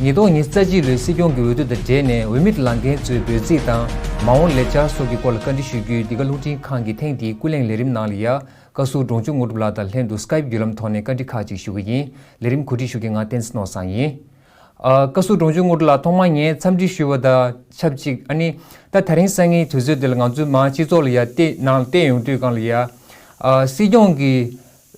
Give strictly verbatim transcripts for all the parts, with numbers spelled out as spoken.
ཉིས་སྟོང་ཉི་ཤུ་རྩ་གཅིག་ལོའི་སྲིད་སྐྱོང་གི་འོས་བསྡུ་དང་འབྲེལ་ནས་འོས་མིར་ལངས་མཁན་ཚོའི་འབོད་ཚིག་དང་མ་འོངས་ལས་འཆར་སོགས་ཀྱི་སྐོར་ལ་བཀའ་འདྲི་ཞུ་རྒྱུའི་འདི་ག་རླུང་འཕྲིན་ཁང་གི་ཐེངས་འདིའི་ཀུན་གླེང་ལས་རིམ་ནང་ལ་ཡ། བཀའ་ཟུར་འབྲོང་ཆུང་དངོས་གྲུབ་ལགས་དང་ལྷན་དུ་སྐའིབ་བརྒྱུད་ལམ་ཐོག་ནས་བཀའ་འདྲི་ཁག་ཅིག་ཞུ་གི་ཡིན། ལས་རིམ་གོ་སྒྲིག་ཞུ་མཁན་ང་བསྟན་འཛིན་ནོར་བཟང་ཡིན། ཨ། བཀའ་ཟུར་འབྲོང་ཆུང་དངོས་གྲུབ་ལགས། ཐོག་མར་ངས་འཚམས་འདྲི་ཞུ་བ་དང་ཆབས་ཅིག་ཨ་ནི་ད་དེ་རིང་སང་ཉིན་དུས་ཚོད་འདི་ལ་ང་ཚོའི་མ་སྤྱི་ཚོགས་ལ་ཡ་བལྟས་ནང་ལ་བལྟས་ཡོང་དུས་སྒང་ལ་ཡ། ཨ། སྲིད་སྐྱོང་གི་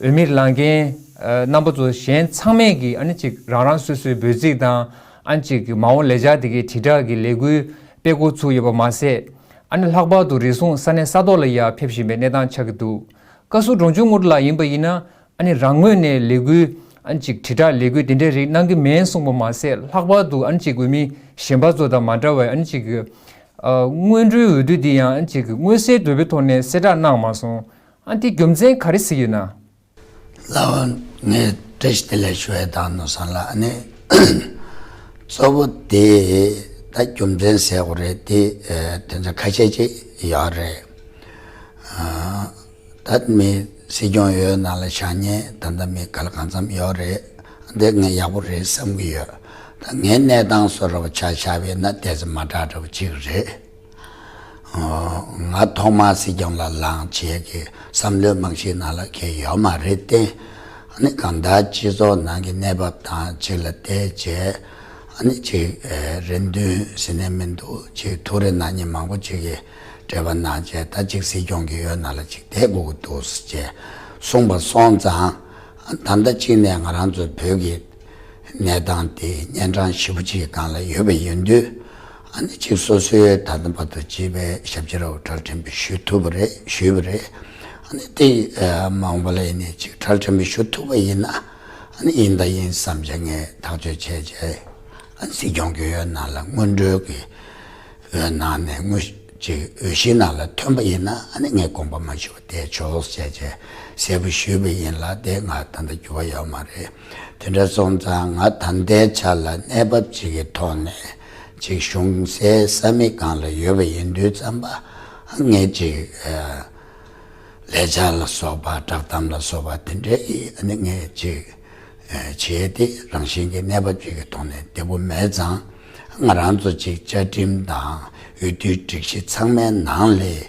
འོས་མིར་ལངས་མཁན་ཨ་རྣམ་པ་ཚོ་གཞན་ཚང་མས་ཀྱིས་ཨ་ནི་ཅིག་རང་རང་སོ་སོའི་འབོད་ཚིག་དང་ཨ་ནི་ཅིག་མ་འོངས་ལས་འཆར་དེ་གའི་དྲིལ་བསྒྲགས་ཀྱི་ལས་འགུལ་སྤེལ་འགོ་ཚུགས་ཡོད་པ་མ་ཟད། ཨ་ནི་ལྷག་པར་དུ་རེ་ཟུང་ས་གནས་ས་ཐོག་ལ་ཡ་ཕེབས་བཞིན་པའི་གནས་སྟངས་ཆགས་ཀྱི་འདུག་བཀའ་ཟུར་འབྲོང་ཆུང་དངོས་གྲུབ་ལགས་ཡིན་པ་ཡིན་ན། ཨ་ནི་རང་ངོས་ནས་ལས་འགུལ་ཨ་ནི་ཅིག་དྲིལ་བསྒྲགས་ལས་འགུལ་དེ་འདྲའི་རིགས་གནང་གི་མེད་གསུངས་པ་མ་ཟད། ལྷག་པར་དུ་ཨ་ནི་ཅིག་འོས་མི་གཞན་པ་ཚོ་དང་མ་འདྲ་བའི་ཨ་ནི་ཅིག་ཨ་སྔོན་འགྲོའི་འོས་བསྡུ་འདི་ཡང་ཨ་ནི་ཅིག་མངོན་གསལ་དོད་པོའི་ཐོག་ནས་གསལ་བསྒྲགས་གནང་མ་སོང་། ཨ་ནི་དེ་རྒྱུ་མཚན་ག་རེ་ཟེར་ཡོད་ན། ལགས། ངས་བཀྲ་ཤིས་བདེ་ལེགས་ཞུ་ཡས་དང་ནོར་བཟང་ལགས། ཨ་ནི་གཙོ་བོ་དེ་ད་རྒྱུ་མཚན་ཟེར་དགོས་རེད་དེ། ཨ། དོན་ཚན་ཁ་ཤས་ཅིག་ཡོད་རེད། ཨ། ད་མི་སྲིད་སྐྱོང་འོས་ནང་ལ་བཞག་མཁན་ད་ལྟ་མི་ག་ལ་གང་འཚམ་ཡོད་རེད། འདི་ངས་ཡག་པོ་རེད་བསམ་གྱི་ཡོད། ད་ངའི་གནས་སྟངས་བཟོ་འདྲ་བོ་ཆ་བཞག་པ་ཡིན་ན་ཏོག་ཙམ་མ་འདྲ་འདྲ་བོ་ཅིག་རེད། ཨོ། ང་ཐོག་མར་སྲིད་སྐྱོང་ལ་ལངས་བྱས་ཀྱི་བསམ་བློའི་རྨང་གཞིའི་ནང་ལ་གང་ཡང་ཡོད་མ་རེད་དེ། ཨ་ནི་གང་ལྟར་སྤྱི་ཚོགས་ནང་གི་གནས་བབ་དང་གཅིག་ལ་བལྟས་བྱས། ཨ་ནི་ཅིག་ཨེ། རེ་འདུན་ཟེར་ནས་མི་འདུག་ཅིག་ཐུགས་རེ་གནང་མཁན་མང་པོ་ཅིག་གིས་འབྲེལ་བ་གནང་བྱས། ད་ཅིག་སྲིད་སྐྱོང་གི་འོས་ནང་ལ་ཅིག་བསྡད་དགོས་ཀྱི་འདུག་ཟེར་བྱས་གསུངས་པ་སོང་ཙང་། ད་ལྟ་གཅིག་ནས་ང་རང་ཚོ་བོད་ཀྱི་གནས་སྟངས་དེ་གཉན་འཕྲང་ཞེ་པོ་ཅིག་གི་སྒང་ལ་ཡོད་པ་ཡིན་དུས། ཨ་ནི་ཅིག་སོ་སོའི་ད་ལྟ་བར་དུ་བྱས་པའི་ཞབས་ཕྱི་རབ་གྲལ་ཕྲན་བུ་ཞུ་ཐུབ་པ་རེད། ཞུས་པ་རེད། ཨ་ནི་དེ་མ་འོངས་པ་ལ་ཡིན་ནའི་ཅིག་གྲལ་ཕྲན་བུ་ཞུ་ཐུབ་པ་ཡིན་ན། ཨ་ནི་ཡིན་ད་ཡིན་བསམ་བྱས་ངས་ཐག་གཅོད་བྱས་བྱས། ཨ་ནི་སྲིད་སྐྱོང་གི་འོས་ནང་ལ་སྔོན་འགྲོའི་གི་འོས་ནང་ནས་དངོས་ཅིག་འོས་གཞི་ནང་ལ་ཐོན་པ་ཡིན་ན། ཨ་ནི་ངས་དགོངས་པ་མ་ཞུ་བ་བསྡད་ཆོག་ཟེར་བྱས་གསལ་པོ་ཞུས་པ་ཡིན་ལ། དེ་ང་ད་ལྟ་འགྱུར་བ་ཡོད་མ་རེད། དེ་འདྲ་སོང་ཙང་ང་ད་ལྟའི་ཆ་ལ་གནས་བབ་ཅིག་གི་ཐོག་ནས་ཅིག་གཞུང་སའི་ས་མིག་སྒང་ལ་ཡོད་པ་ཡིན་དུས་ཙམ་པ། ངས་ཅིག་ཨ་ལས་འཆར་ལ་སོགས་པ། བསྒྲགས་གཏམ་ལ་སོགས་པ་དེ་འདྲའི་ཨ་ནི་ངས་ཅིག་ཨ་བྱས་ཏེ་རང་བཞིན་གྱི་གནས་བབ་ཅིག་གི་ཐོག་ནས་བདེ་པོ་མེད་ཙང་། ང་རང་ཚོ་ཅིག་བཅའ་ཁྲིམས་དང་འོས་བསྡུའི་སྒྲིག་གཞི་ཚང་མའི་ནང་ལས་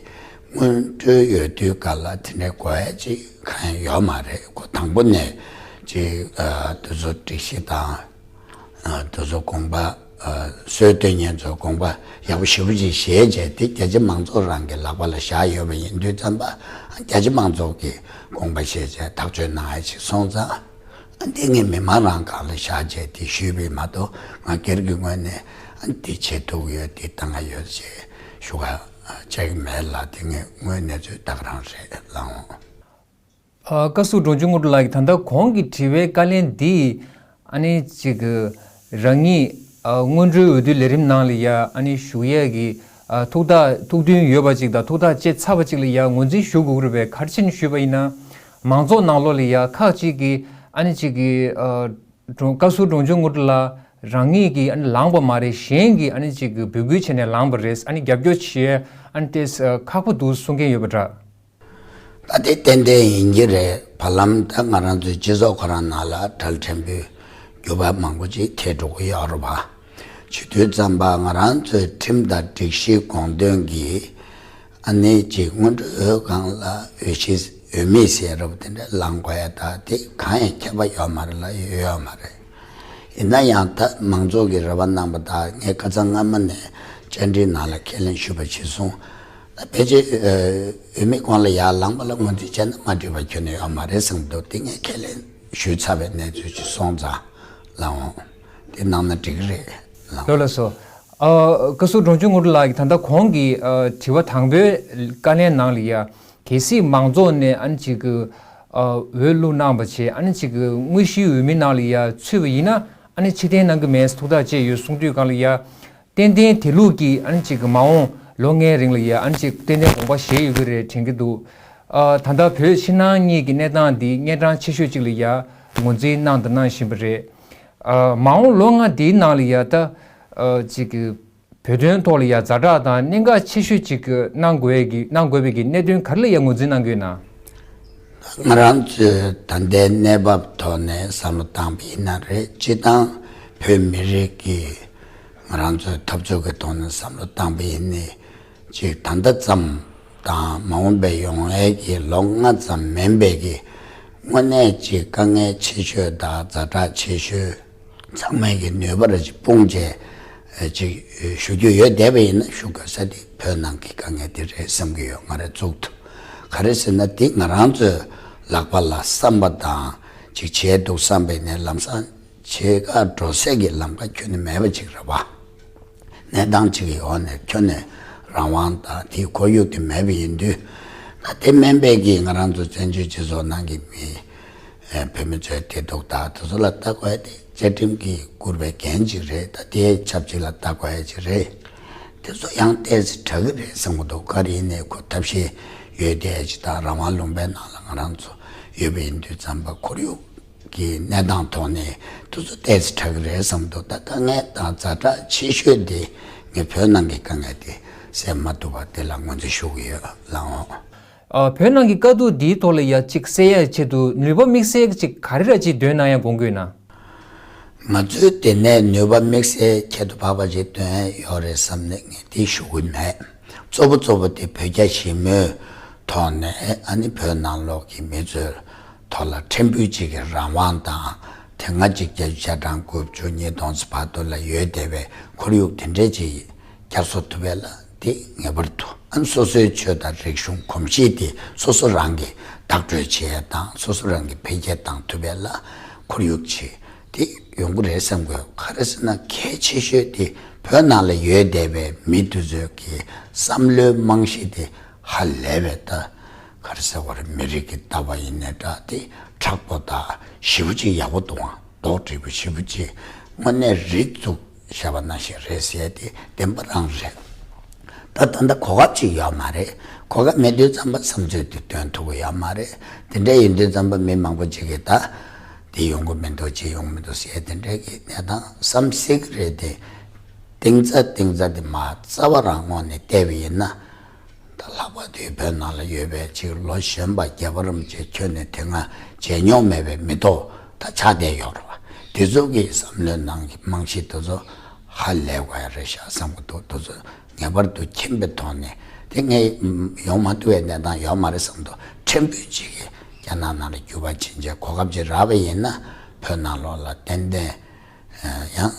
སྔོན་འགྲོའི་འོས་བསྡུའི་སྐབས་ལ་དེ་འདྲའི་དགོས་ཡ་ཅིག་གང་ཡང་ཡོད་མ་རེད། ཁོ་དང་པོ་ནས་ཅིག་ཨ་དེ་ཚོ་སྒྲིག་གཞི་དང་། ཨ་དེ་ཚོ་དགོངས་པ། ཨ་སྲོལ་གཏོད་མཁན་ཚོ་དགོངས་པ་ཡག་པོ་ཞེ་པོ་ཅིག་བཞེས་བྱས་ཏེ། རྒྱ་ཆེ་མང་ཚོགས་རང་གི་ལག་པ་ལ་བཞག་ཡོད་པ་ཡིན་དུས་ཙམ་པ། རྒྱ་ཆེ་མང་ཚོགས་ཀྱིས་དགོངས་པ་བཞེས་བྱས་ཐག་གཅོད་གནང་ཡ་ཅིག་སོང་ཙང་། ཨ་འདི་ངས་མི་མང་རང་སྒང་ལ་བཞག་བྱས་དེ་ཞུས་པ་མ་གཏོགས། ང་སྒེར་གྱི་ངོས་ནས་ཨ་འདི་བྱེད་ཐུབ་ཀྱི་ཡོད། འདི་བཏང་ག་ཡོད་ཅེས་ཞུ་ག་བྱ་གི་མེད་ལ། དེ་ངས་དངོས་གནས་ཚུལ་ད་ག་རང་རེད་ལགས་འོང་། ཨ། བཀའ་ཟུར་འབྲོང་ཆུང་དངོས་གྲུབ་ལགས་ཀྱིས་ད་ལྟ་གོང་གི་དྲི་བའི་བཀའ་ལན་འདི། ཨ་ནི་ཅིག་རང་ཉིད་ཨ་སྔོན་འགྲོའི་འོས་བསྡུའི་ལས་རིམ་ནང་ལ་ཡ་ཨ་ནི་ཞུགས་ཡས་ཀྱི་ཨ་ཐུགས་ཐག་ཐུགས་འདུན་ཡོད་པ་ཅིག་དང་ཐུགས་ཐག་བཅད་ཚར་བ་ཅིག་ལ་ཡ་ངོས་འཛིན་ཞུ་དགོས་ཀྱི་རེད་པས། ག་རེ་བྱས་ནས་ཞུས་པ་ཡིན་ན། མང་ཚོགས་ནང་ལོགས་ལ་ཡ་ཁག་ཅིག་གིས་ཨ་ནི་ཅིག་གི་ཨ་བཀའ་ཟུར་འབྲོང་ཆུང་དངོས་གྲུབ་ལགས་རང་ཉིད་ཀྱིས་ཨ་ནི་ལངས་པ་མ་རེད། གཞན་གྱིས་ཨ་ནི་ཅིག་གི་འབོད་སྐུལ་བྱས་ནས་ལངས་པ་རེད། ཨ་ནི་རྒྱབ་སྐྱོར་བྱེད་ཡས་ཨ་ནི་ཏོག་ཙམ་ཁག་པོ་འདུག་གསུང་མཁན་ཡོད་པ་འདྲ། ད་དེ་ཏན་ཏན་ཡིན་གྱི་རེད། བར་ལམ་ད་ང་རང་ཚོའི་སྤྱི་ཚོགས་ཁོ་རང་ནང་ལ་གྲལ་ཕྲན་བུའི་འགྱུར་བ་མང་པོ་ཅིག་ཐེབས་འགྲོ་གི་ཡོད་རེད་པ། བྱེད་དུས་ཙམ་པ་ང་རང་ཚོའི་ཁྲིམས་དང་སྒྲིག་གཞིའི་དགོངས་དོན་གྱིས། ཨ་ནི་ཅིག་སྔོན་འགྲོའི་འོས་སྒང་ལ་འོས་གཞི་འོས་མི་ཟེར་རབས་དེ་འདྲ་ལངས་དགོས་ཡ་ད་དེ་གང་ཡང་ཁྱད་པར་ཡོད་མ་རེད་ལ། ཡོད་ཡོད་མ་རེད། ཡིན་ན་ཡང་ད་མང་ཚོགས་ཀྱིས་རེ་བ་གནང་པ་དང་། ངས་ཁ་སང་སྔ་མ་ནས་བཅར་འདྲིའི་ནང་ལ་ཁས་ལེན་ཞུས་པ་གཞིར་བཟུང་། ད་ཕལ་ཆེར་འོས་མི་སྒང་ལ་ཡར་ལངས་པ་ལ་ངོས་འཛིན་བྱས་ན་མ་འགྲིག་པ་ཁྱོན་ནས་ཡོད་མ་རེད་བསམ་འདུག་དེ་ངས་ཁས་ལེན་ཞུས་ཚར་བའི་གནས་ཚུལ་ཅིག་སོང་ཙང་ལགས་འོང་། དེ་གནང་ན་འགྲིག་གི་རེད་ལགས། ལགས་སོ། ཨ། བཀའ་ཟུར་འབྲོང་ཆུང་དངོས་གྲུབ་ལགས་ཀྱིས་ད་ལྟ་གོང་གི་ཨ་དྲི་བ་དང་པོའི་བཀའ་ལན་ནང་ལ་ཡ། གལ་སྲིད་མང་ཚོགས་ནས་ཨ་ནི་ཅིག་གི་ཨ་འོས་བླུགས་གནང་བ་བྱས། ཨ་ནི་ཅིག་གི་དངོས་གཞིའི་འོས་མི་ནང་ལ་ཡ་ཚུད་པ་ཡིན་ན། ཨ་ནི་ཕྱིར་འཐེན་གནང་གི་མེད་ཐུགས་ཐག་བཅད་ཡོད་གསུངས་དུས་སྒང་ལ་ཡ། ཏན་ཏན་དེ་ལུགས་ཀྱིས་ཨ་ནི་ཅིག་གི་མ་འོངས་ལོ་ལྔའི་རིང་ལ་ཡ་ཨ་ནི་ཅིག་ཏན་ཏན་དགོངས་པ་བཞེས་ཡོད་ཀྱི་རེད་དྲན་གྱི་འདུག་ཨ། ད་ལྟ་བོད་ཕྱི་ནང་གཉིས་ཀྱི་གནས་སྟངས་འདི་གཉན་འཕྲང་ཆེ་ཤོས་ཅིག་ལ་ཡ་ངོས་འཛིན་གནང་དང་གནང་བཞིན་པ་རེད། ཨ། མ་འོངས་ལོ་ལྔ་འདིའི་ནང་ལ་ཡ་ད་ཨ་ཅིག་གི་བོད་དོན་ཐོག་ལ་ཡ་ཛ་དྲག་དང་གནད་འགག་ཆེ་ཤོས་ཅིག་གི་གནང་དགོས་ཀྱི་གནང་དགོས་པའི་གི་གནད་དོན་ག་རེ་ལ་ཡ་ངོས་འཛིན་གནང་གི་ཡོད་ན། ང་རང་ཚོས་ད་ལྟའི་གནས་བབ་ཐོག་ནས་བསམ་བློ་བཏང་པ་ཡིན་ན་རེད། སྤྱིར་བཏང་ བོད་མི་རིགས་ཀྱི་ང་རང་ཚོའི་འཐབ་རྩོད་ཀྱི་ཐོག་ནས་བསམ་བློ་བཏང་པ་ཡིན་ནའི། ཅིག་ད་ལྟ་ཙམ་དང་མ་འོངས་པའི་ཡོང་ཡས་ཀྱི་ལོ་ལྔ་ཙམ་མིན་པའི་གི་དངོས་གནས་ཅིག་དཀའ་ངལ་ཆེ་ཤོས་དང་ཛ་དྲག་ཆེ་ཤོས་ཚང་མས་ཀྱི་ནུས་པ་ར་ཅིག་སྤུངས་བྱས་ཅིག་ཞུ་རྒྱུ་ཡོད་བསྡད་པ་ཡིན་ན་ཞུ་དགོས་ས་དེ་བོད་ནང་གི་དཀའ་ངལ་དེ་རེད་བསམ་གྱི་ཡོད། ང་རེ་གཙུག་ཏུ་ག་རེ་ཟེར་ན་དེ་ང་རང་ཚོའི་ལག་པ་ལ་བསམ་པ་དང་ཅིག་བྱས་འདུག་བསམ་པ་ཡིན་ནའི་ལམ་སང་། བྱེད་ག་འགྲོ་སའི་གི་ལམ་ཁ་ཁྱོན་ནས་མེད་པ་ཅིག་རེད་བ། གནས་སྟངས་ཅིག་གི་འོག་ནས་ཁྱོན་ནས་རང་དབང་དང་དེའི་ཁོར་ཡུག་དེ་མེད་པ་ཡིན་དུས། ད་དེ་མིན་པའི་གི་ང་རང་ཚོ་བཙན་བྱོལ་སྤྱི་ཚོགས་ནང་གི་མི་ཨེ་བོད་མི་ཚོའི་བདེ་སྡུག་དང་དེ་ཚོ་ལ་ལྟ་དགོས་ཏེ་བཅའ་ཁྲིམས་ཀྱིས་བསྐུར་བའི་འགན་ཅིག་རེད། ད་དེའི་ཆབས་ཅིག་ལ་ལྟ་དགོས་ཡ་ཅིག་རེད། དེ་ཚོ་ཡང་ཏོག་ཙམ་དྲག་གི་རེད་བསམ་གི་འདུག་ག་རེ་ཡིན་ནའི་ཁོ་ཐབས་ཤེས་ཡོད་བསྡད་ཡ་ཅིག་དང་རང་དབང་ལུང་པའི་ནང་ལ་ང་རང་ཚོ་ཡོད་པ་ཡིན་དུས་ཙམ་པ་ཁོར་ཡུག་གི་གནས་སྟངས་ཐོག་ནས་དུས་ཚོད་ཏོག་ཙམ་དྲག་གི་རེད་བསམ་འདུག་ད་དཀའ་ངལ་དང་ཛ་དྲག་ཆེ་ཤོས་དེ་ངས་བོད་ནང་གི་དཀའ་ངལ་དེ་སེལ་མ་ཐུབ་པ་དེ་ལ་ངོས་འཛིན་ཞུ་གི་ཡོད་ལགས་འོང་། ཨ། བོད་ནང་གི་དཀའ་སྡུག་འདིའི་ཐོག་ལ་ཡ་གཅིག་སེལ་ཡ་ཆེད་དུ་ནུས་པ་དམིགས་བསལ་གཅིག་ག་རེ་ར་གཅིག་འདོན་གནང་ཡ་དགོངས་ཀྱི་ཡོད་ན། ང་ཚོའི་དེ་ནས་ནུས་པ་དམིགས་བསལ་ཁྱད་དུ་འཕགས་པ་ཅིག་འདོན་ཡ་ཡོད་རེད་བསམ་ནས་ངས་དེ་ཞུ་གི་མེད། གཙོ་བོ་གཙོ་བོ་དེ་བོད་རྒྱ་ཞི་མོལ་ཐོག་ནས་ཨ་ནི་བོད་ནང་ལོགས་ཀྱི་མི་ཚོའི་ཐོག་ལ་ཕྲན་བུ་གཅིག་གི་རང་དབང་དང་། དེ་སྔ་གཅིག་བརྒྱད་ཅུ་ཆ་གྲངས་དགུ་བཅུ་གཉིས་སྟོང་ཙམ་བར་དུ་ལ་ཡོད་བསྡད་པའི་ཁོར་ཡུག་དེ་འདྲས་ཅིག་བསྐྱར་གསོ་ཐུབ་པ་ལ་དེ་ངེས་པར་དུ་ཨ་ནི་སོ་སོའི་ཆོས་དང་རིག་གཞུང་གོམས་གཤིས་དེ་སོ་སོ་རང་གིས་བདག་སྤྲོད་བྱེད་ཡ་དང་སོ་སོ་རང་གིས་འཕེལ་རྒྱས་བཏང་ཐུབ་པ་ལ་ཁོར་ཡུག་ཅིག་དེ་ཡོང་གི་རེད་བསམ་དགོས། ག་རེ་ཟེར་ན་གལ་ཆེ་ཤོས་དེ་བོད་ནང་ལ་ཡོད་བསྡད་པའི་མི་དེ་ཚོའི་གི་བསམ་བློའི་རྨང་གཞི་དེ་ཧ་ལས་པའི་ད་ག་རེ་ཟེར་བ་རེད། མི་རིགས་ཀྱི་ལྟ་བ་ཡིན་ནའི་འདྲ་དེ་མཁྲེགས་པོ་དང་ཞེ་པོ་ཅིག་ཡག་པོ་འདུག་ཨང་། རྡོག་སྒྲིལ་པོ་ཞེ་པོ་ཅིག་དངོས་གནས་རི་བཙུགས་བཞག་པ་ནང་བཞིན་རེད་ཟེར་དེ་བདེན་པ་རང་རེད། ད་ད་ལྟ་གོ་སྐབས་ཅིག་ཡོད་མ་རེད། གོ་སྐབས་མེད་དུས་ཙམ་པ་བསམ་ཚུལ་དེ་འདོན་ཐུབ་ཀྱི་ཡོད་མ་རེད། དེ་འདྲ་ཡིན་དུས་ཙམ་པ་མི་མང་པོ་ཅིག་གིས་ད་དེ་ཡོང་གི་མི་འདུག་ཅི་ཡོང་མི་འདུག་ཟེར་དེ་འདྲ་གི་གནས་སྟངས་བསམ་སྲིད་ཀྱི་རེད་དེ། གཏིང་ཚ་གཏིང་ཚ་དེ་མ་རྩ་བ་རང་ངོས་ནས་བལྟས་པ་ཡིན་ན། ད་ལྷག་པར་དུ་བོད་ནང་ལ་ཡོད་པའི་ཅིག་ལོ་གཞོན་པ་རྒྱལ་བ་རིན་པོ་ཆེ་ཁྱོན་ནས་དེ་སྔ་མཇལ་མྱོང་མེད་པའི་མི་ཐོག་ད་ཆགས་བསྡད་ཡོད་རེད་བ། དེ་ཚོ་གི་བསམ་བློའི་ནང་གི་རྨང་གཞི་དེ་ཚོ་ཧ་ལས་དགོས་ཡ་རེད་ཤག་བསམ་གི་འདུག་དེ་ཚོ་ངེས་པར་དུ་མཁྱེན་པའི་ཐོག་ནས་དེ་ངས་ཡོང་མ་ཐུབ་པའི་གནས་སྟངས་ཡོད་མ་རེད་བསམ་འདུག་ཕྲན་བུ་ཅིག་གིས་རྒྱ་ནག་ནང་ལ་རྒྱུ་བ་ཕྱིན་ཆད་གོ་སྐབས་ཅིག་རག་པ་ཡིན་ན་བོད་ནང་ལོགས་ལ་ཏན་ཏན། ཡང་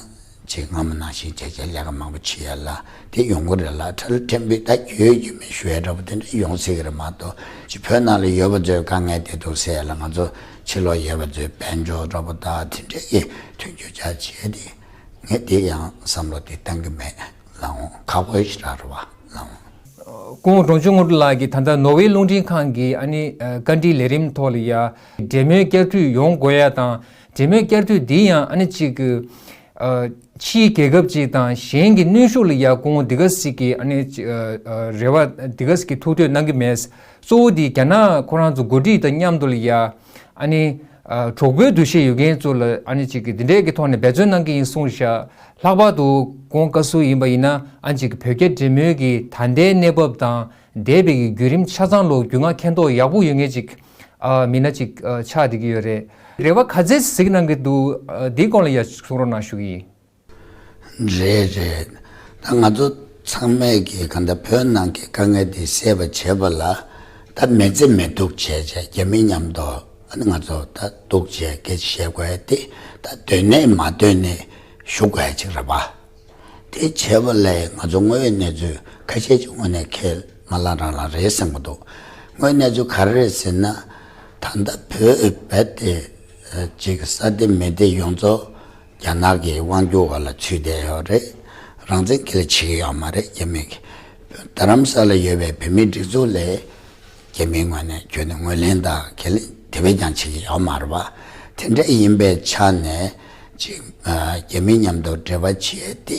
ཅིག་སྔ་མོ་ནང་བཞིན་བྱས་བྱས་ལས་ཀ་མང་པོ་བྱེད་ཡ་ལ་དེ་ཡོང་གི་རེད་ལ། ཁྲ་ལ་ཕྲན་བུ་ད་ཡོད་རྒྱུ་མེད་ཞུ་ཡ་འདྲ་པོ་དེ་འདྲ་ཡོང་སྲིད་ཀྱི་རེད་མ་གཏོགས། ཅིག་བོད་ནང་ལ་ཡོད་པ་ཚོའི་དཀའ་ངལ་དེ་འདུག་ཟེར་ཡ་ལ་ང་ཚོ་ཕྱི་ལོགས་ཡོད་པ་ཚོའི་དཔལ་འབྱོར་འདྲ་པོ་ད་དེ་འདྲ་གི་མཐུན་འགྱུར་བྱ་བྱས་དེ་ངས་དེ་ཡང་བསམ་བློ་དེ་བཏང་གི་མེད་ལ་འོང་། ཁག་པོ་ཞིག་རག་རེད་བ་ལ་འོང་། སྐུ་ངོ་འབྲོང་ཆུང་དངོས་གྲུབ་ལགས་ཀྱིས་ད་ལྟ་ནོར་ཝེ་རླུང་འཕྲིན་ཁང་གི་ཨ་ནི་བཀའ་འདྲིའི་ལས་རིམ་ཐོག་ལ་ཡ་འབྲེལ་མོལ་བསྐྱར་མཐུད་ཡོང་དགོས་ཡ་དང་། འབྲེལ་མོལ་བསྐྱར་མཐུད་འདི་ཡང་ཨ་ནི་གཅིག་གི་ཨ་ཕྱིའི་རྒྱལ་ཁབ་ཅིག་དང་གཞན་གྱི་གནོན་ཤུགས་ལ་ཡ་སྐུ་ངོ་འདི་ག་ཟིག་གི་ཨ་ནི་ཨ་ཨ་རེ་བ་འདི་ག་ཟིག་གི་ཐུགས་འདོད་གནང་གི་མེད། གཙོ་བོ་འདི་རྒྱ་ནག་ཁོ་རང་ཚོ་འགོ་ཁྲིད་དང་མཉམ་དུ་ལ་ཡ་ཨ་ནི་ཨ་གྲོགས་པོའི་འདུ་ཤེས་ཡོད་མཁན་ཚོ་ལ་ཨ་ནི་གཅིག་གི་འདི་འདྲའི་གི་ཐོག་ནས་འབད་བརྩོན་གནང་གི་ཡིན་གསུངས་ཤག་ལྷག་པར་དུ་སྐུ་ངོ་བཀའ་ཟུར་ཡིན་པ་ཡིན་ན་ཨ་ནི་གཅིག་གི་བོད་རྒྱ་འབྲེལ་མོལ་གྱི་ད་ལྟའི་གནས་བབ་དང་། འདས་པའི་གི་བརྒྱུད་རིམ་ཆ་ཚང་ལོ་རྒྱུས་མངའ་མཁྱེན་རྟོགས་ཡག་པོ་ཡོད་མཁན་ཅིག་ཨ་མི་སྣ་ཅིག་ཨ་ཆགས་བསྡད་ཀྱི་ཡོད་རེད། རེ་བ་ག་ཚད་གཟིགས་གནང་གི་འདུག་ཨ་འདིའི་སྐོར་ལ་ཡ་གསུང་རོགས་གནང་ཞུ་གི་ཡིན། རེད་རེད། ད་ང་ཚོ་ཚང་མས་ཀྱི་ག་འདྲ་བོད་ནང་གི་དཀའ་ངལ་འདི་སེལ་བ་བྱེད་པ་ལ་ད་མི་ཚེ་མི་སྡུག་བྱས་བྱས་རྒྱ་མི་མཉམ་དུ་ཨ་ནི་ང་ཚོ་ད་སྡུག་བྱས་སྐད་ཆ་བཤད་དགོས་ཡ་དེ་ད་འདོད་ནས་མ་འདོད་ནས་ཞུ་དགོས་ཡ་ཅིག་རེད་པ། དེ་བྱས་པ་ལས་ང་ཚོ་དངོས་ཡོད་གནས་ཚུལ་ཁ་ཤས་ཅིག་དངོས་གནས་ཁས་མ་བླངས་རང་བླངས་རེད་བསམ་གྱི་འདུག་དངོས་གནས་ཚུལ་ག་རེ་རེད་ཟེར་ན། ད་ལྟ་བོད་རྦད་དེ་ཅིག་ས་སྡེ་མི་སྡེ་ཡོངས་རྫོགས་རྒྱ་ནག་གི་དབང་སྒྱུར་འོག་ལ་ཚུད་བསྡད་ཡོད་རེད། རང་བཙན་ཁས་ལེན་བྱེད་ཀྱི་ཡོད་མ་རེད་རྒྱ་མི་གིས། རྡ་རམ་ས་ལ་ཡོད་པའི་བོད་མིའི་སྒྲིག་འཛུགས་ལས། རྒྱ་མིའི་ངོས་ནས་ཁྱོན་ནས་ངོས་ལེན་དང་ཁས་ལེན་དེ་བས་ཀྱང་བྱེད་ཀྱི་ཡོད་མ་རེད་པ། དེ་འདྲ་ཡིན་པའི་ཆ་ནས་ཅིག་རྒྱ་མི་མཉམ་དུ་འབྲེལ་བ་བྱས་ཏེ།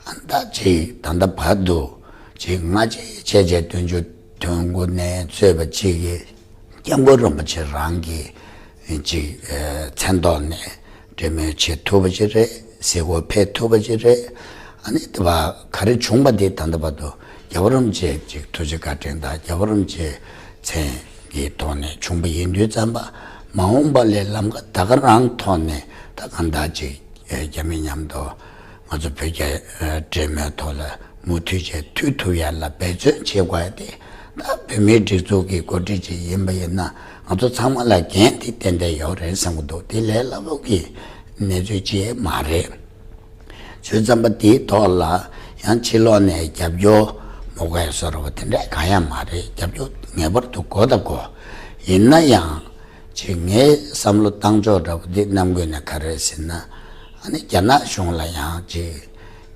ཨ་ད་ཅིག་ད་ལྟ་བར་དུ་ཅིག་སྔ་རྗེས་བྱས་རྗེས་བདུན་ཅུ་དོན་དགུ་ནས་གཙོས་པ་ཅིག་གིས་སྐྱབས་མགོན་རིན་པོ་ཆེ་རང་གི་ཅིག་མཚན་ཐོག་ནས། འབྲེལ་མོལ་བྱེད་ཐུབ་པ་ཅིག་རེད། གཟིགས་སྐོར་ཕེབས་ཐུབ་པ་ཅིག་རེད། ཨ་ནི་དེ་བ་ག་རེ་བྱུང་པ་དེ་ད་ལྟ་བར་དུ་རྒྱལ་བ་རིན་པོ་ཆེ་ཅིག་ཐུགས་རྗེ་བཀའ་དྲིན་དང་རྒྱལ་བ་རིན་པོ་ཆེ་མཚན་གྱི་ཐོག་ནས་བྱུང་པ་ཡིན་དུས་ཙམ་པ་མ་འོངས་པ་ལས་ལམ་ཁ་ད་ག་རང་ཐོག་ནས་ད་གང་ལྟར་ཅིག་ རྒྱ་མི་མཉམ་དུ་ང་ཚོ་བོད་རྒྱ་འབྲེལ་མོལ་ཐོག་ལ་མུ་མཐུད་བྱས་མཐུད་ཐུབ་ཡ་ལ་འབད་བརྩོན་བྱེད་དགོས་ཡ་དེ། ད་བོད་མིའི་སྒྲིག་འཛུགས་ཀྱི་འགོ་ཁྲིད་ཅིག་ཡིན་པ་ཡིན་ན་ང་ཚོ་ཚང་མ་ལ་འགན་དེ་ཏན་ཏན་ཡོད་རེད་བསམ་གྱི་འདུག་དེ་ལས་སླ་པོ་གི་གནས་ཚུལ་ཅིག་མ་རེད། བྱས་ཙང་པ་དེའི་ཐོག་ལ་ཡང་ཕྱི་ལོགས་ནས་རྒྱབ་སྐྱོར་མ་དགོས་ཡ་བཟོ་འདྲ་བ་དེ་འདྲ་གང་ཡང་མ་རེད། རྒྱབ་སྐྱོར་ངེས་པར་དུ་དགོས་དང་དགོས། ཡིན་ན་ཡང་ཅིག་ངའི་བསམ་བློ་བཏང་ཕྱོགས་འདྲ་བོ་འདི་ནམ་རྒྱུན་ནས་ག་རེ་ཟེར་ན། ཨ་ནི་རྒྱ་ནག་གཞུང་ལ་ཡང་ཅིག་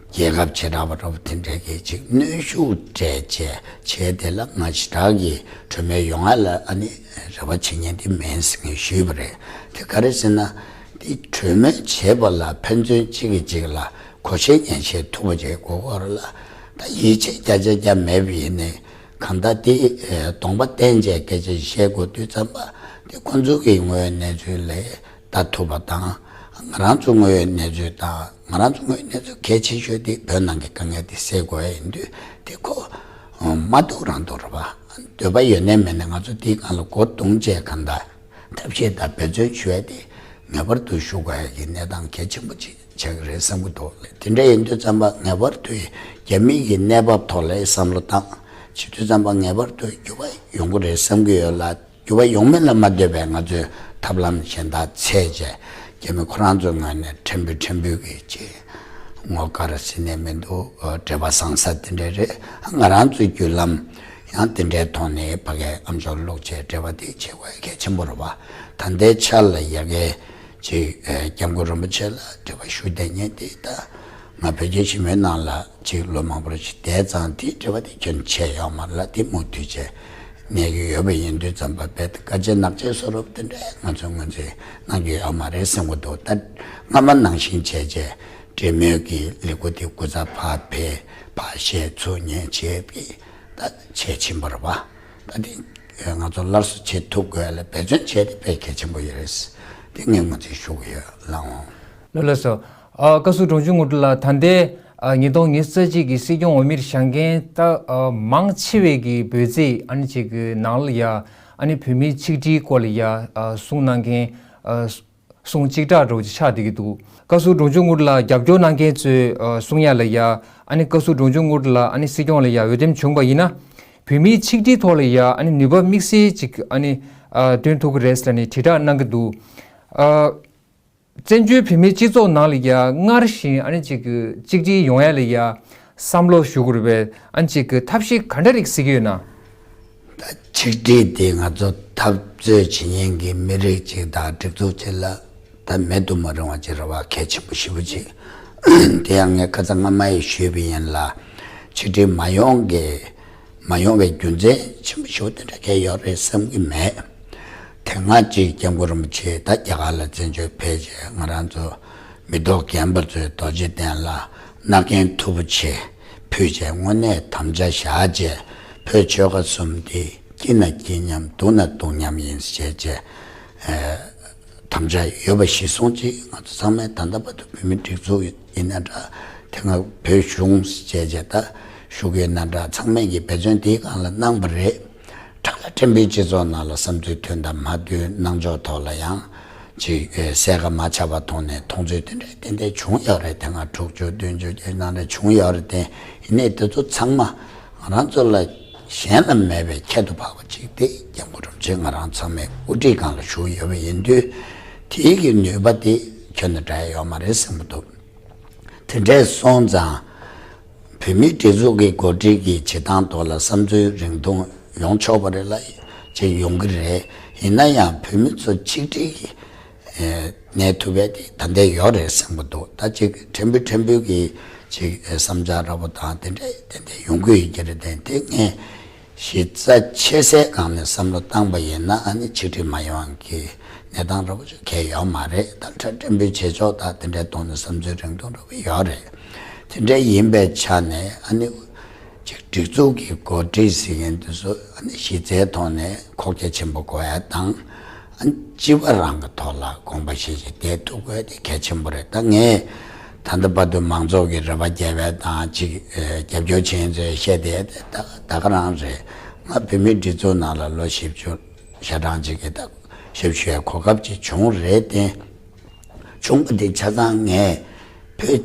རྒྱལ་ཁབ་བྱེ་བྲག་པ་འདྲ་བོ་དེ་འདྲ་གི་ཅིག་གནོན་ཤུགས་སྤྲད་བྱས་བྱས་དེ་ལ་ང་ཞེ་དྲག་གི་གྲོས་མོལ་ཡོང་ཡ་ལ་ཨ་ནི་རེ་བ་བྱེད་མཁན་དེ་མིན་ཟེར་ངས་ཞུས་པ་རེད། དེ་ག་རེ་ཟེར་ན། འདི་གྲོས་མོལ་བྱེད་པ་ལ་ཕན་ཚུན་གཅིག་གིས་གཅིག་ལ་གོ་ཤེས་ཉན་ཤེས་ཐུབ་པ་བྱེད་དགོས་སྐོར་ལ་ད་ཡིད་ཆེས་བརྒྱ་ཆ་བརྒྱ་མེད་པ་ཡིན་ནའི་གང་ལྟར་དེ་གདོང་པ་བསྟན་བྱས་སྐད་ཆ་བཤད་དགོས་དུས་ཙམ་པ་དེ་ཁོང་ཚོ་གི་དངོས་ཡོད་གནས་ཚུལ་ལ་ལྟ་ཐུབ་པ་དང་། ང་རང་ཚོ་དངོས་ཡོད་གནས་ཚུལ་དང་། ང་རང་ཚོ་དངོས་ཡོད་གནས་ཚུལ་གལ་ཆེ་ཤོས་དེ་བོད་ནང་གི་དཀའ་ངལ་དེ་སེལ་དགོས་ཡ་ཡིན་དུས་དེ་ཁོ་མ་ཐུག་རང་ཐུག་རེད་པ། འདོད་པ་ཡོད་ནའི་མེད་ནའི་ང་ཚོ་དེའི་སྒང་ལ་མགོ་རྡུང་བྱས་གང་ལྟར། ཐབས་ཤེས་དང་འབད་བརྩོན་ཞུ་ཡ་དེ་ངེས་པར་དུ་ཞུ་དགོས་ཡ་གི་གནས་སྟངས་གལ་ཆེན་པོ་ཅིག་ཆགས་ཀྱི་རེད་བསམ་གྱི་འདུག་དེ་འདྲ་ཡིན་དུས་ཙམ་པ་ངེས་པར་དུ་རྒྱ་མི་གི་གནས་བབ་ཐོག་ལ་བསམ་བློ་བཏང་བྱེད་དུས་ཙམ་པ་ངེས་པར་དུ་འགྱུར་བ་ཡོང་གི་རེད་བསམ་གྱི་ཡོད་ལ། འགྱུར་བ་ཡོང་མིན་ལ་མ་ལྟོས་པའི་ང་ཚོས་ཐབས་ལམ་གཞན་དག་འཚོལ་བྱས་རྒྱ་མི་ཁོ་རང་ཚོའི་ངོས་ནས་ཕྲན་བུ་ཕྲན་བུ་གི་ཅིག་ངོ་དཀར་ཟེར་ནས་མི་འདུག་འབྲེལ་བ་བཟང་ས་དེ་འདྲ་རེད། ང་རང་ཚོའི་བརྒྱུད་ལམ། ཡང་དེ་འདྲའི་ཐོག་ནས་ཕ་གིའི་ཨ་མཆོག་བླུགས་བྱས་འབྲེལ་བ་དེ་བྱེད་དགོས་གལ་ཆེན་པོ་རེད་པ། ད་ལྟའི་ཆར་ལ་ཡ་གིའི་ཅིག་སྐྱབས་མགོན་རིན་པོ་ཆེ་ལ་འབྲེལ་བ་ཞུ་བསྡད་མཁན་དེ་ད་ང་བོད་རྒྱ་ཞི་མོལ་ནང་ལ་ཅིག་ལོ་མང་པོར་ཅིག་བསྡད་ཙང་དེའི་འབྲེལ་བ་དེ་ཁྱོན་ཆད་ཡོད་མ་རེད་ལ། དེ་མུ་མཐུད་བྱས་གནས་ཀྱི་ཡོད་པ་ཡིན་དུས་ཙམ་པ་རྦད་དེ་དཀའ་སྤྱད་ནག་སྤྱད་བཟོ་འདྲ་དེ་འདྲ་ང་ཚོས་ངོས་འཛིན་གནང་རྒྱུ་ཡོད་མ་རེད་བསམ་གྱི་འདུག་ད་སྔ་མ་ནང་བཞིན་བྱས་བྱས་འབྲེལ་མོལ་གྱི་ལས་འགུལ་དེ་སྐུ་ཚབ་ཕར་ཕེབས་ཕར་བཤད་ཚུར་ཉན་བྱས་ཀྱི། ད་བྱས་ཕྱིན་པ་རེད་པ། ད་དེ་ང་ཚོ་སླར་གསོ་བྱེད་ཐུབ་དགོས་ལ་འབད་བརྩོན་བྱས་ཏེ་དཔེ་གལ་ཆེན་པོ་ཡོད་རེད། དེ་ངས་ངོས་འཛིན་ཞུ་གི་ཡོད་ལགས་འོང་། ལགས་ལགས་སོ། ཨ་བཀའ་ཟུར་འབྲོང་ཆུང་དངོས་གྲུབ་ལགས། ད་ལྟའི་ཨ་ཉིས་སྟོང་ཉི་ཤུ་རྩ་གཅིག་གི་སྲིད་སྐྱོང་འོས་མིར་བཞེངས་མཁན་ད་ཨ་མང་ཆེ་བས་ཀྱི་འབོད་ཚིག་ཨ་ནི་ཅིག་གི་ནང་ལ་ཡ་ཨ་ནི་བོད་མིའི་ཆིག་སྒྲིལ་སྐོར་ལ་ཡ་ཨ་གསུང་གནང་མཁན་ཨ་གསུང་གཅིག་གྲགས་འདྲ་བོ་ཅིག་ཆགས་བསྡད་ཀྱི་འདུག་བཀའ་ཟུར་འབྲོང་ཆུང་དངོས་གྲུབ་ལགས་རྒྱབ་སྐྱོར་གནང་མཁན་ཚོས་ཨ་གསུང་ཡ་ལ་ཡ་ཨ་ནི་བཀའ་ཟུར་འབྲོང་ཆུང་དངོས་གྲུབ་ལགས་ཨ་ནི་སྲིད་སྐྱོང་ལ་ཡ་འོས་འདེམས་བྱུང་བ་ཡིན་ན་བོད་མིའི་ཆིག་སྒྲིལ་ཐོག་ལ་ཡ་ཨ་ནི་ནུས་པ་དམིགས་བསལ་ཅིག་ཨ་ནི་ཨ་སྟོན་ཐུབ་ཀྱི་རེད་ཟེར་ནས་དྲིལ་བསྒྲགས་གནང་གི་འདུག་ཨ་བཙན་བྱོལ་བོད་མིའི་སྤྱི་ཚོགས་ནང་ལ་ཡ་སྔར་བཞིན་ཨ་ནི་ཅིག་གི་གཅིག་སྒྲིལ་ཡོང་ཡ་ལ་ཡ་བསམ་བློ་ཞུ་དགོས་རེད་པས། ཨ་ནི་ཅིག་གི་ཐབས་ཤེས་ག་འདྲ་རིགས་གཟིགས་ཀྱི་ཡོད་ན། ད་ཆིག་སྒྲིལ་དེ་ང་ཚོ་འཐབ་རྩོད་བྱེད་མཁན་གྱི་མི་རིགས་ཅིག་དང་སྒྲིག་འཛུགས་ཅིག་ལ་ད་མེད་དུ་མ་རུང་བ་ཅིག་རེད་པ། གལ་ཆེན་པོ་ཞེ་པོ་ཅིག་དེ་ཡང་ངས་ཁ་སང་སྔ་མ་ཡང་ཞུས་པ་ཡིན་ལ། ཆིག་སྒྲིལ་མ་ཡོང་གི་མ་ཡོང་བའི་རྒྱུ་མཚན་ཆེན་པོ་ཞེ་པོ་དེ་འདྲ་གང་ཡང་ཡོད་རེད་བསམ་གྱི་མེད། དེ་སྔ་ཅིག་སྐྱབས་མགོན་རིན་པོ་ཆེ་ད་རྒྱ་གར་ལ་བཙན་བྱོལ་ཕེབས་རྗེས་ང་རང་ཚོ་མི་ཐོག་རྒན་པ་ཚོས་རྡོ་རྗེ་གདན་ལ་མནའ་གན་མཐུ་བོ་ཆེ་ཕུལ་བྱས་དངོས་གནས་དམ་བཅའ་བཞག་བྱས་བོད་ཆོལ་ཁ་གསུམ་དེ་སྐྱིད་ན་སྐྱིད་མཉམ་སྡུག་ན་སྡུག་མཉམ་ཡིན་ཟེར་བྱས་བྱས། དམ་བཅའ་ཡོད་པ་གཞིར་བཟུང་ཅིག་ང་ཚོ་ཚང་མས་ད་ལྟ་བར་དུ་བོད་མིའི་སྒྲིག་འཛུགས་ཡིན་ན་འདྲ། དེ་སྔ་བོད་གཞུང་བཅས་བྱས་ད་བཞུགས་ཡོད་ན་འདྲ། ཚང་མས་ཀྱི་འབད་བརྩོན་དེའི་སྒང་ལ་གནང་བ་རེད། ཁྲ་ལ་ཕྲན་བུའི་སྤྱི་ཚོགས་ནང་ལ་བསམ་ཚུལ་མཐུན་དང་མ་མཐུན་གནང་ཕྱོགས་ཐོག་ལ་ཡང་ཅིག་གསལ་ཁ་མ་ཆགས་པ་མཐོང་ནས་མཐོང་ཚུལ་དེ་འདྲ་ཏན་ཏན་བྱུང་ཡོད་རེད། དེ་སྔ་དྲུག་ཅུ་བདུན་ཅུ་བརྒྱད་ཅུ་ནང་ལ་བྱུང་ཡོད་རེད་དེ། ཡིན་ནའི་དེ་ཚོ་ཚང་མ་ང་རང་ཚོ་ལ་གཞན་ལ་མེད་པའི་ཁྱད་དུ་འཕགས་པ་ཅིག་དེ་སྐྱབས་མགོན་རིན་པོ་ཆེ་ང་རང་ཚང་མའི་དབུ་ཁྲིད་སྒང་ལ་བཞུགས་ཡོད་པ་ཡིན་དུས། དེའི་གི་ནུས་པ་དེ་ཁྱོན་ནས་འདྲ་ཡ་ཡོད་མ་རེད་བསམ་གྱི་འདུག་དེ་འདྲས་སོང་ཙང་། བོད་མིའི་སྒྲིག་འཛུགས་ཀྱི་འགོ་ཁྲིད་ཀྱི་བྱེད་སྟངས་ཐོག་ལ་བསམ་ཚུལ་རིང་ཐུང་ཡོང་ཆོག་པ་རེད་ལ། ཅིག་ཡོང་གི་རེད། ཡིན་ན་ཡང་བོད་མི་ཚོ་ཆིག་སྒྲིལ་གྱིས་གནས་ཐུབ་པ་དེ་ད་ལྟ་ཡོད་རེད་བསམ་གྱི་འདུག་ད་ཅིག་ཕྲན་བུ་ཕྲན་བུ་གི་ཅིག་བསམ་འཆར་འདྲ་པོ་དང་དེ་འདྲ་ཏན་ཏན་ཡོང་གི་ཡོད་ཀྱི་རེད་དེ། དེ་ངས་གཞི་རྩ་ཆེ་སའི་སྒང་ནས་བསམ་བློ་བཏང་པ་ཡིན་ན་ཨ་ནི་ཆིག་སྒྲིལ་མ་ཡོང་གི་གནས་སྟངས་འདྲ་པོ་ཅིག་གང་ཡང་ཡོད་མ་རེད། ད་ཕྲ་ཕྲན་བུའི་བྱེད་ཕྱོགས་དང་དེ་འདྲའི་ཐོག་ནས་བསམ་ཚུལ་རིང་ཐུང་འདྲ་པོ་ཡོད་རེད། དེ་འདྲ་ཡིན་པའི་ཆ་ནས་ཨ་ནི་ཅིག་སྒྲིག་འཛུགས་ཀྱི་འགོ་ཁྲིད་ཟེར་མཁན་དེ་ཚོ་ཨ་ནི་གཞི་རྩའི་ཐོག་ནས་ཁོག་རྒྱ་ཆེན་པོ་དགོས་ཡ་དང་། ཨ་ནི་སྤྱི་པ་རང་གི་ཐོག་ལ་དགོངས་པ་བཞེས་བྱས་བསྡད་ཐུབ་དགོས་དེ་གལ་ཆེན་པོ་རེད། ད་ངས་ད་ལྟ་བར་དུ་མང་ཚོགས་ཀྱི་རེ་བ་རྒྱས་པ་དང་ཅིག་རྒྱབ་སྐྱོར་བྱེད་མཁན་ཚོས་བཤད་བསྡད་དེ་ད་ད་ག་རང་རེད། ང་བོད་མིའི་སྒྲིག་འཛུགས་ནང་ལ་ལོ་བཞི་བཅུ་ཞེ་གྲངས་ཅིག་གི་ད་ཞབས་ཞུ་ཡའི་གོ་སྐབས་ཅིག་བྱུང་རེད་དེ། བྱུང་བ་དེ་ཆ་ཚང་ངས་བོད་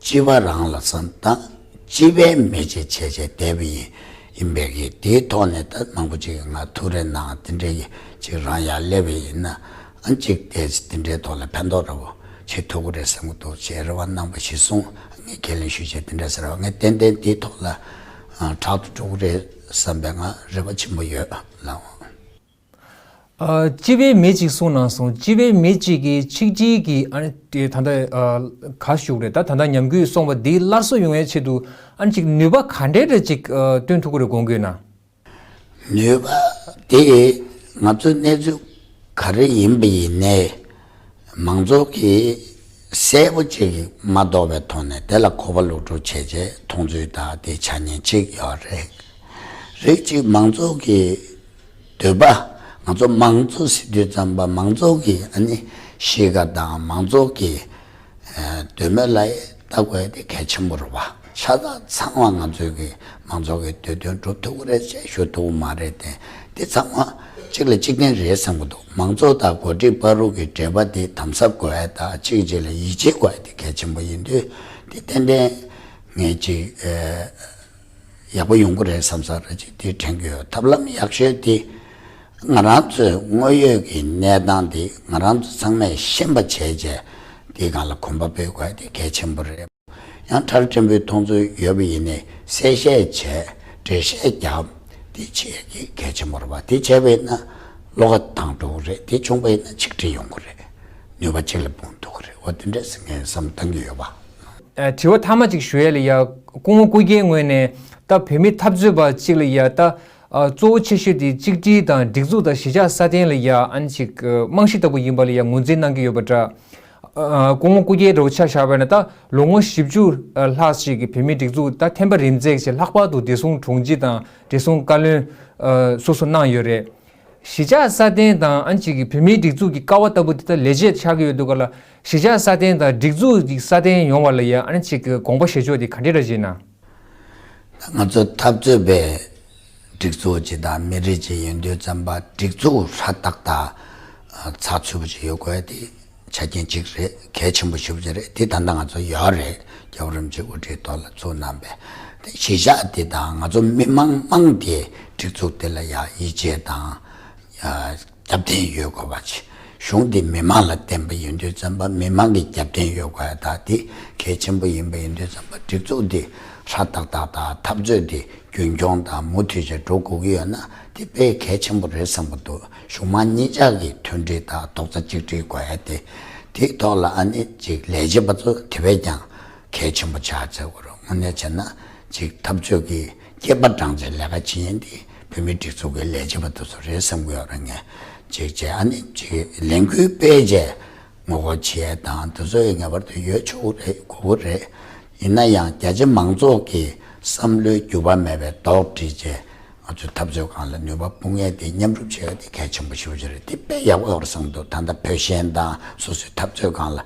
སྤྱི་པ་རང་ལ་བསམ་སྟངས་སྤྱི་པའི་མི་ཅིག་བྱས་བྱས་བསྡད་པ་ཡིན། ཡིན་པའི་གི་དེའི་ཐོག་ནས་ད་མང་པོ་ཅིག་གིས་ང་ཐུགས་རེ་གནང་། དེ་འདྲའི་གི་ཅིག་རང་ཡར་སླེབས་པ་ཡིན་ན་ཨ་ཅིག་དེ་དེ་འདྲའི་ཐོག་ལ་ཕན་ཐོགས་ར་བོ་བྱེད་ཐུབ་ཀྱི་རེད་བསམ་གྱི་འདུག་ཅེས་རེ་བ་གནང་བ་གཞིར་བཟུང་ངས་ཁས་ལེན་ཞུས་བྱས་དེ་འདྲ་ཟེར་བ། ངས་ཏན་ཏན་དེའི་ཐོག་ལ་ཨ་དྲག་ཏུ་འགྲོ་གི་རེད་བསམ་པའི་ང་རེ་བ་ཆེན་པོ་ཡོད་ལགས། ཨ། སྤྱི་པའི་མི་གཅིག་གསུངས་གནང་སོང་། སྤྱི་པའི་མི་གཅིག་གིས་ཆིག་སྒྲིལ་གྱི་ཨ་ནི་དེ་ད་ལྟ་ཨ་ག་ཞུགས་རེད། ད་ད་ལྟ་ཉམས་རྒུད་སོང་བ་འདི་སླར་གསོ་ཡོང་བའི་ཆེད་དུ་ཨ་ནི་ཅིག་ནུས་པ་ག་འདྲའི་རེ་ཅིག་ཨ་བཏོན་ཐུབ་ཀྱི་རེད་དགོངས་ཀྱི་ཡོད་ན། ནུས་པ་དེ་ང་ཚོའི་གནས་ཚུལ་ག་རེ་ཡིན་པ་ཡིན་ནའི་མང་ཚོགས་ཀྱིས་གསལ་པོ་ཅིག་མ་རྟོགས་པའི་ཐོག་ནས་དེ་ལ་གོ་བ་ལོག་སྒྲུབ་བྱས་རྗེས་མཐོང་ཚུལ་དག་དེ་ཆ་ཉན་ཅིག་ཡོད་རེད། རིགས་གཅིག་མང་ཚོགས་ཀྱི་འདོད་པ། ང་ཚོ་མང་གཙོ་ཟེར་དུས་ཙམ་པ་མང་ཚོགས་ཀྱི་ཨ་ནི་གཤིས་ཀ་དང་མང་ཚོགས་ཀྱི་ཨ་འདོད་མོས་ལ་ལྟ་དགོས་དེ་གལ་ཆེན་པོ་རེད་བ། ཆ་ཚང་ཚང་བ་ང་ཚོའི་གི་མང་ཚོགས་ཀྱི་འདོད་དོན་སྒྲུབ་ཐུབ་ཀྱི་རེད་ཅེས་ཞུ་ཐུབ་ཀྱི་མ་རེད་དེ། དེ་ཚང་མ་གཅིག་ལ་གཅིག་བརྟེན་རེད་བསམ་གྱི་འདུག་མང་ཚོགས་དང་འགོ་ཁྲིད་བར་དུ་གི་འབྲེལ་བ་དེ་དམ་ཟབ་དགོས་ཡ་དང་གཅིག་གཅིག་ལ་ཡིད་ཆེས་དགོས་ཡ་དེ་གལ་ཆེན་པོ་ཡིན་དུས་དེ་ཏན་ཏན་ངས་ཅིག་ཨ། ཡག་པོ་ཡོང་གི་རེད་བསམ་ས་ར་ཅིག་དེ་དྲན་གྱི་ཡོད། ཐབས་ལམ་ཡག་ཤོས་དེ་ང་རང་ཚོའི་དངོས་ཡོད་ཀྱི་གནས་སྟངས་དེ་ང་རང་ཚོ་ཚང་མས་ཤེས་པ་བྱས་བྱས་དེའི་སྒང་ལ་གོམ་པ་སྤོས་དགོས་དེ་གལ་ཆེན་པོ་རེད། ཡང་ཁྲ་རལ་ཕྲན་བུའི་མཐོང་ཚུལ་ཡོད་པ་ཡིན་ནའི་གསལ་བཤད་བྱས་འགྲེལ་བཤད་རྒྱབ་དེ་བྱེད་ཀྱི་གལ་ཆེན་པོ་རེད་བ། དེ་བྱས་པ་ཡིན་ན་བློ་ཁ་དྭངས་འགྲོ་གི་རེད། དེ་བྱུང་པ་ཡིན་ན་ཆིག་སྒྲིལ་ཡོང་གི་རེད། ནུས་པ་གཅིག་ལ་སྤུངས་ཐུབ་ཀྱི་རེད། འོ་དེ་འདྲས་ངས་བསམ་བཏང་གི་ཡོད་པ། ཨ། དྲི་བ་མཐའ་མ་ཅིག་ཞུ་ཡས་ལ་ཡ། སྐུ་ངོ་སྐུ་སྒེར་ངོས་ནས་ད་བོད་མི་འཐབ་རྩོད་པ་གཅིག་ལ་ཡ་ད་ཨ་གཙོ་བོ་ཆེ་ཤོས་དེ་གཅིག་སྒྲིལ་དང་སྒྲིག་འཛུགས་དང་གཞིས་ཆགས་སྲ་བརྟན་ལ་ཡ་ཨ་ནི་ཅིག་རྨང་གཞི་ལྟ་བུ་ཡིན་པ་ལ་ཡ་ངོས་འཛིན་གནང་གི་ཡོད་པ་འདྲ། ཨ་སྐུ་ངོ་སྐུ་སྒེར་འདྲ་བོ་ཆ་བཞག་པ་ཡིན་ན་ད་ལོ་ངོ་བཞི་བཅུ་ལྷག་ཅིག་གི་བོད་མིའི་སྒྲིག་འཛུགས་ད་ཐེམ་པ་རིམ་འཛེགས་བྱས་ལྷག་པར་དུ་བདེ་སྲུང་དྲུང་ཆེ་དང་བདེ་སྲུང་བཀའ་བློན་ཨ་སོ་སོ་གནང་ཡོད་རེད། གཞིས་ཆགས་སྲ་བརྟན་དང་ཨ་ནི་ཅིག་གི་བོད་མིའི་སྒྲིག་འཛུགས་ཀྱི་ཀ་བ་ལྟ་བུ་དེ་ད་ལས་བྱེད་ཆགས་ཀྱི་ཡོད་འདུག་ག་ལ། གཞིས་ཆགས་སྲ་བརྟན་དང་སྒྲིག་འཛུགས་ཀྱི་སྲ་བརྟན་ཡོང་བ་ལ་ཡ་ཨ་ནི་ཅིག་གི་དགོངས་པ་བཞེས་ཕྱོགས་དེ་ག་འདྲ་འདྲ་ཞིག་ཡིན་ན། ང་ཚོ་འཐབ་རྩོད་པའི་སྒྲིག་འཛུགས་ཅིག་དང་མི་རིགས་ཅིག་ཡིན་དུས་ཙམ་པ་སྒྲིག་འཛུགས་ཧྲ་ཏག་ཏག་ཚགས་ཚུད་པོ་ཅིག་ཡོད་དགོས་དེ་ཆ་རྐྱེན་གཅིག་རེད། གལ་ཆེན་པོ་ཞེ་པོ་ཅིག་རེད། དེ་ད་ལྟ་ང་ཚོ་ཡོད་རེད། རྒྱལ་བ་རིན་པོ་ཆེ་དབུ་ཁྲིད་ཐོག་ལ་ཚུགས་གནང་པས། དེ་གཞིས་ཆགས་དེ་དང་ང་ཚོ་མི་མང་མང་དེ་སྒྲིག་འཛུགས་དེ་ལ་ཡང་ཡིད་ཆེས་དང་ཡ་རྒྱབ་རྟེན་ཡོད་དགོས་པ་ཅིག་གཞུང་དེ་མི་མང་ལ་བརྟེན་པ་ཡིན་དུས་ཙམ་པ་མི་མང་གི་རྒྱབ་རྟེན་ཡོད་དགོས་ཡ་ད་དེ་གལ་ཆེན་པོ་ཡིན་པ་ཡིན་དུས་ཙམ་པ་སྒྲིག་འཛུགས་དེ་ཧྲ་ཏག་ཏག་དང་འཐབ་རྩོད་དེ་རྒྱུན་འཁྱོངས་དང་མུ་མཐུད་བྱས་འགྲོ་དགོས་ཀྱི་ཡོད་ན་དེ་དཔེ་གལ་ཆེན་པོ་རེད་བསམ་གྱི་འདུག་གཞུང་མང་གཉིས་ཆར་གྱི་མཐུན་སྒྲིལ་དང་རྡོག་རྩ་གཅིག་སྒྲིལ་དགོས་ཡ་དེ་དེའི་ཐོག་ལ་ཨ་ནི་ཅིག་ལས་བྱེད་པ་ཚོ་དེ་བས་ཀྱང་གལ་ཆེན་པོ་ཆགས་ཚར་དགོས་རེད། དངོས་གནས་བྱས་ན་ཅིག་འཐབ་རྩོད་ཀྱི་སྐྱེས་པ་སྦྲང་ཆའི་ལས་ཀ་བྱེད་མཁན་དེ་བོད་མིའི་སྒྲིག་འཛུགས་ཀྱི་ལས་བྱེད་པ་དེ་ཚོ་རེད་བསམ་གྱི་ཡོད་རེད། ངས་ཅིག་བྱས་ཨ་ནི་ཅིག་ལས་འགུལ་སྤེལ་བྱས་ངོ་རྒོལ་བྱེད་ཡས་དང་དེ་ཚོ་ཡི་ངེས་པར་དུ་ཡོད་ཆོག་གི་རེད། དགོས་ཀྱི་རེད། ཡིན་ན་ཡང་རྒྱ་ཆེ་མང་ཚོགས་ཀྱི་བསམ་བློའི་འགྱུར་བ་མེད་པའི་རྡོག་སྒྲིལ་བྱས་ང་ཚོའི་འཐབ་རྩོད་སྒང་ལ་ནུས་པ་སྤུངས་ཡས་དེ་མཉམ་རུབ་བྱེད་ཡས་དེ་གལ་ཆེན་པོ་ཞེ་པོ་ཅིག་རེད། དེ་དཔེ་ཡག་པོ་ཡོད་རེད་བསམ་འདུག་ད་ལྟ་བོད་ཞེན་དང་སོ་སོའི་འཐབ་རྩོད་སྒང་ལ་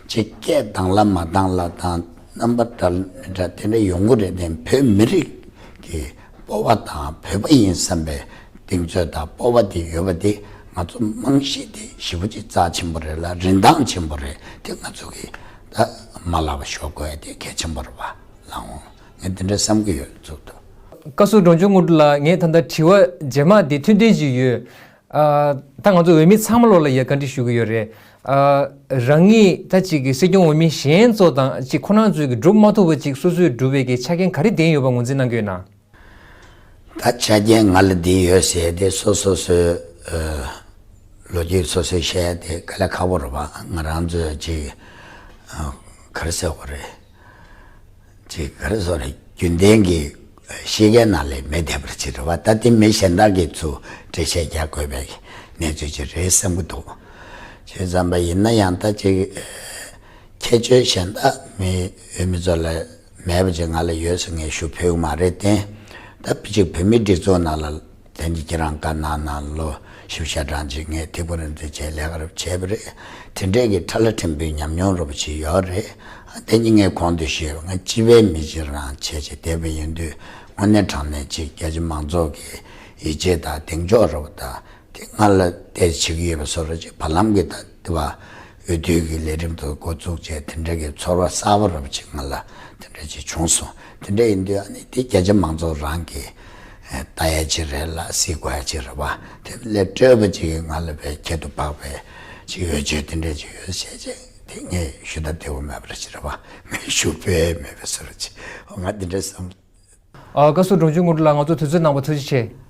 ཅིག་སྐད་དང་ལ་མ་དང་ལ་དང་རྣམ་པ་འདྲ་མི་འདྲ་དེ་འདྲ་ཡོང་གི་རེད་དེ། བོད་མི་རིགས་ཀྱི་སྤོབས་པ་དང་བོད་པ་ཡིན་བསམ་པའི་གདེང་ཚོད་དང་སྤོབས་པ་དེ་ཡོད་པ་དེ་ང་ཚོ་རྨང་གཞི་དེ་ཞེ་པོ་ཅིག་རྩ་ཆེན་པོ་རེད་ལ་རིན་ཐང་ཆེན་པོ་རེད། དེ་ང་ཚོ་གིས་ད་མ་བརླག་པ་ཤོག་དགོས་ཡ་དེ་གལ་ཆེན་པོ་རེད་པ་ལགས་འོང་། ངས་དེ་འདྲ་བསམ་གྱི་ཡོད་ཚུལ་དུ། བཀའ་ཟུར་འབྲོང་ཆུང་དངོས་གྲུབ་ལགས། ངས་ད་ལྟ་དྲི་བ་རྗེས་མ་དེ་ཐུང་ཐུང་ཅིག་ཡོད། ཨ། ད་ང་ཚོ་འོས་མི་ཚང་མ་ལོག་ལ་ཡ་བཀའ་འདྲི་ཞུ་གི་ཡོད་རེད། ཨ། རང་ཉིད་ད་ཅིག་གི་སྲིད་སྐྱོང་འོས་མི་གཞན་ཚོ་དང་ཅིག་ཁོ་རང་ཚོས་ཀྱི་སྒྲུབ་མ་ཐུབ་པ་ཅིག་སོ་སོས་སྒྲུབ་པའི་གི་ཆ་རྐྱེན་ག་རེ་ལྡན་ཡོད་པ་ངོས་འཛིན་གནང་གི་ཡོད་ན། ད་ཆ་རྐྱེན་ང་ལ་འདི་ཡོད་ཟེར་ཏེ་སོ་སོ་སོའི་ཨ་ལོ་རྒྱུས་སོ་སོས་བཤད་དེ་དཀའ་ལས་ཁག་པོ་རེད་པ། ང་རང་ཚོས་ཅིག་ཨ་ག་རེ་ཟེར་དགོས་རེད། ཅིག་ག་རེ་ཟེར་དགོས་རེད། རྒྱུན་ལྡན་གྱི་ཤེས་མཁན་ནང་ལས་མེད་བསྡད་པ་ཅིག་རེད་པ། ད་དེ་མི་གཞན་དག་གིས་ཚུར་འགྲེལ་བཤད་རྒྱག་དགོས་པའི་གནས་ཚུལ་ཅིག་རེད་བསམ་གྱི་འདུག་བྱས་ཙམ་པ་ཡིན་ན་ཡང་ད་ཅིག་ཁྱད་ཆོས་གཞན་དག་མི་འོས་མི་ཚོ་ལ་མེད་པ་ཅིག་ང་ལ་ཡོད་ཟེར་ངས་ཞུ་ཕོད་ཀྱི་མ་རེད་དེ། ད་ཅིག་བོད་མིའི་སྒྲིག་འཛུགས་ནང་ལ་དེ་འདྲ་ཁྱེད་རང་བཀའ་གནང་གནང་ལོ་བཞི་བཅུ་ཞེ་གྲངས་ཅིག་ངས་ཐིགས་པ་རེ་འདི་བྱས་ལས་ཀ་རེ་བྱས་པ་རེད། དེ་འདྲས་ཀྱི་ཁྲ་ལ་ཕྲན་བུའི་ཉམས་མྱོང་རོབ་ཅིག་ཡོད་རེད། དེ་ཉིད་ངས་གོང་དུ་ཞུས་པ་ང་སྤྱི་པའི་མི་ཅིག་རང་བྱས་བྱས་བསྡད་པ་ཡིན་དུས་དངོས་གནས་དྲང་གནས་ཅིག་རྒྱ་ཆེ་མང་ཚོགས་ཀྱི་ཡིད་ཆེས་དང་གདེང་འཇོག་རོབ་དང་དེ་ང་ལ་དེ་བྱེད་ཀྱི་ཡོད་པ་བཟོ་འདྲ་ཅིག་བར་ལམ་གྱི་ད་དེ་བ་ འོས་བསྡུའི་གི་ལས་རིམ་དུ་འགོ་བཙུགས་བྱས་དེ་འདྲ་གི་ཚོར་བ་གསར་པ་རབ་ཅིག་ང་ལ་དེ་འདྲ་ཅིག་བྱུང་སོང་། དེ་འདྲ་ཡིན་དུས་ཨ་ནི་དེ་བརྒྱ་ཆ་མང་ཚོགས་རང་གི་ལྟ་ཡ་ཅིག་རེད་ལ་གཟིགས་དགོས་ཡ་ཅིག་རེད་བ། དེ་ལས་སྤྲོས་པ་ཅིག་གིས་ང་ལ་བའི་ཁྱད་དུ་འཕགས་པའི་ཅིག་འོས་ཆོས་དེ་འདྲ་ཅིག་ཡོད་བཤད་ཅིག་དེ་ངས་ཞུ་ད་བདེ་བོ་མེད་པ་རེད་ཅིག་རེད་བ། ངས་ཞུ་ཕོད་མེད་པའི་བཟོ་འདྲ་ཅིག་ང་དེ་འདྲ་བསམ། ཨ། བཀའ་ཟུར་འབྲོང་ཆུང་དངོས་གྲུབ་ལགས། ང་ཚོ་དུས་ཚོད་གནང་བར་ཐུགས་རྗེ་ཆེ།